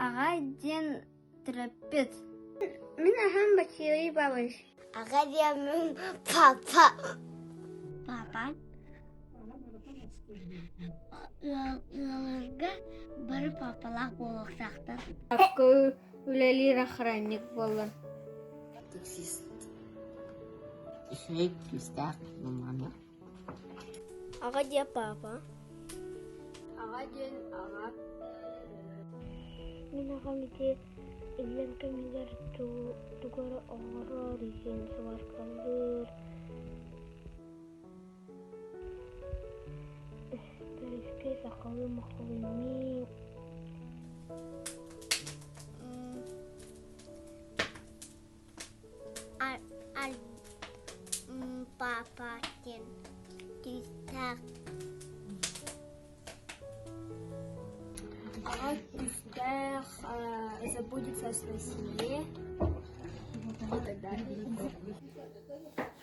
Аҕа диэн төрөппүт. Мин аҕам Василий Павлович. Аҕа диэммин папа. Папа ыалларга бары папалаах буолуохтаахтар. Акка үлэлиир охранник буоллун. Таксист. Үчүгэй күүстээх маманы. Аҕа диэн папа. Аҕа диэн аҕа. Мин аҕам ити иллэҥ кэмигэр тугу эрэ оҥорор, иһин сваркалыыр, Тэрискэй сахалыы махалынныы Папа диэн күүстээх Аҕа күүстээх заботится о своей семье и так далее.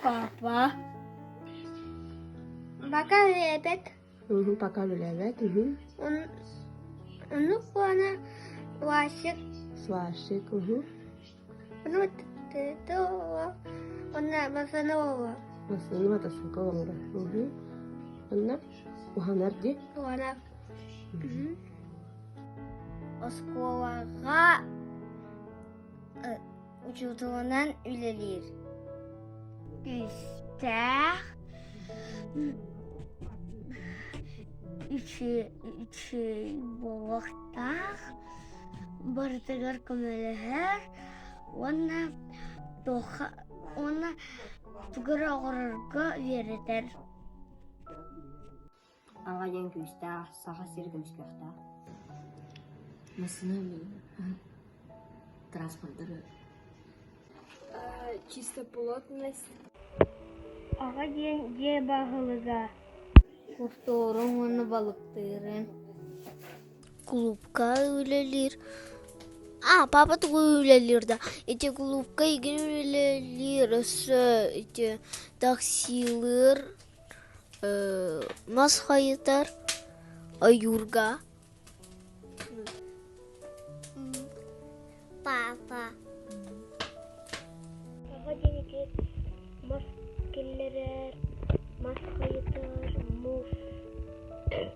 Папа Пока үлэлээбэт. Пока үлэлээбэт. Оннук буолана Васик. Сварщик. Ну, онно массыына Массыына матасыыкыл оҥорор. Онно уһанар дии. Уһанар. Оскуолаҕа учууталынан үлэлиир. Күүстээх, үчүгэй буолуохтаах, барытыгар көмөлөһөр уонна туохха уонна тугу эрэ оҥорорго үөрэтэр. Аҕа диэн күүстээх, Саха сири көмүскүөхтээх. Массыына транспордары Чистоплотность. Аҕа диэн дьиэ баһылыга Кустуурун уонна балыктыырын. Кулуупка үлэлиир. А, папа тугу үлэлиир да? Ити кулуупка игин үлэлиир, өссө ити таксилыыр, мас хайытар, ойуурга. Папа. Аҕа диэн ити мас киллэрэр, мас хайытар, муус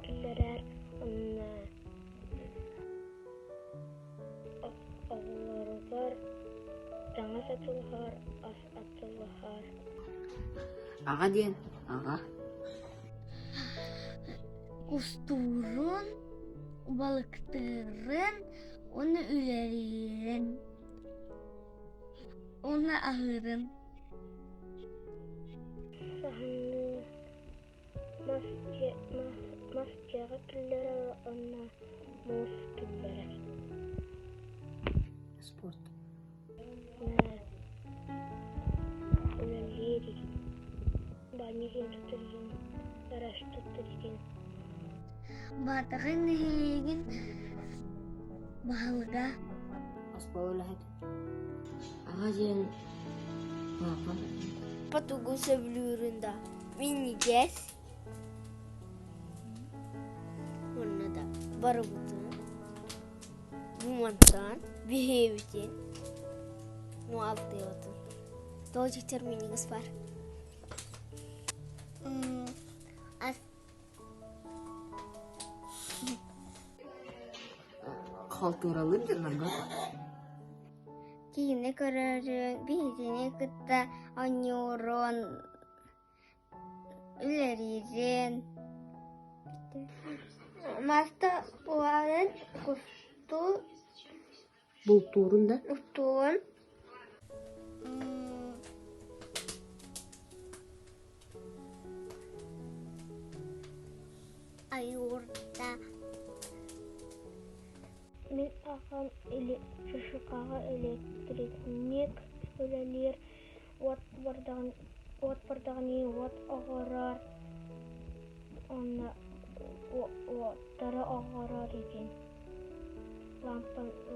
киллэрэр, онно оҕолоругар таҥас атыылаһар, ас атыылаһар. Аҕа диэн аҕа. Кустуурун, балыктыырын уонна үлэлиирин уонна аһыырын. Саһыҥҥы мас мас дьиэҕэ киллэрэр уонна муус киллэрэр. Спорт. Үлэлиир Баанньыгын туттарыгын, гараж туттарыгын. Баатаҕай нэһилиэгин баһылыга Оскуола үлэһит. Аҕа диэн папа. Тугу сөбүлүүрүн да минньигэс уонна да барыбытын бу мантан биһиэбитин ну алтыабытын тоже терминигис бар Халтуралыыр дьоннорго Киинэ көрөрүн, биһигини кытта оонньуурун, үлэлиирин. Маста улаатан кустуу Бултуурун да Устуун Айуурда Мин аҕам ШШК-ҕа электрик үлэлиир, уот бардаҕын уот бардаҕын иһин уот оҕорор уонна уоттары оҕорор игин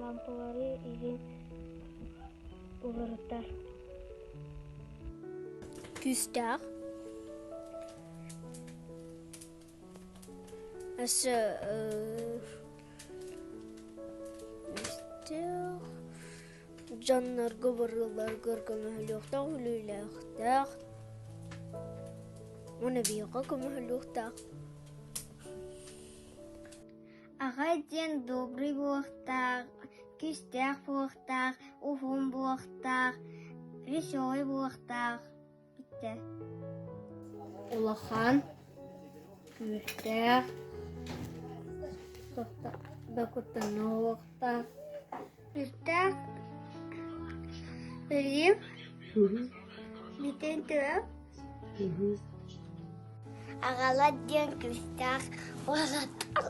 лампалары игин уларытар Күүстээх Өссө Дьоннорго барыларыгар көмөлөһүөхтээх, үлэлиэхтээх уонна биһиэхэ көмөлөһүөхтээх. Аҕа диэн добрый буолуохтаах, күүстээх буолуохтаах, уһун буолуохтаах, веселый буолуохтаах Бүттэ. Улахан, күүстээх, докутануохтаах. Күүстээх, Илиим, бүтэн турар. Аҕалар диэн күүстээх уолаттар.